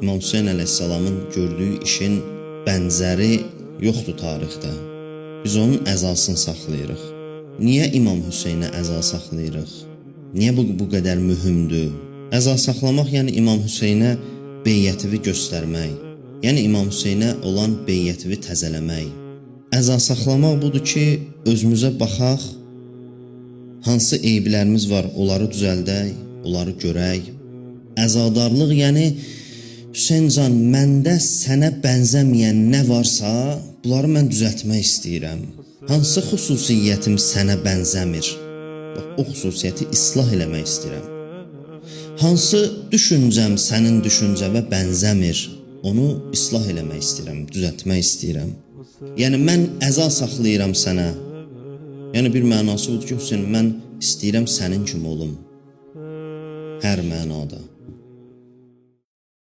İmam Hüseyn əleyhissalamın gördüyü işin bənzəri yoxdur tarixdə. Biz onun əzasını saxlayırıq. Niyə İmam Hüseynə əza saxlayırıq? Niyə bu qədər mühümdür? Əza saxlamaq yəni İmam Hüseynə beyyətivi göstərmək. Yəni İmam Hüseynə olan beyyətivi təzələmək. Əza saxlamaq budur ki, özümüzə baxaq, hansı eyblərimiz var, onları düzəldək, onları görək. Əzadarlıq yəni Hüseyncan, məndə sənə bənzəməyən nə varsa, bunları mən düzəltmək istəyirəm. Hansı xüsusiyyətim sənə bənzəmir? Bax, o xüsusiyyəti islah eləmək istəyirəm. Hansı düşüncəm sənin düşüncəvə bənzəmir? Onu islah eləmək istəyirəm, düzəltmək istəyirəm. Yəni mən əza saxlayıram sənə. Yəni bir mənası budur ki, Hüseyn, mən istəyirəm sənin kimi olum. Hər mənada.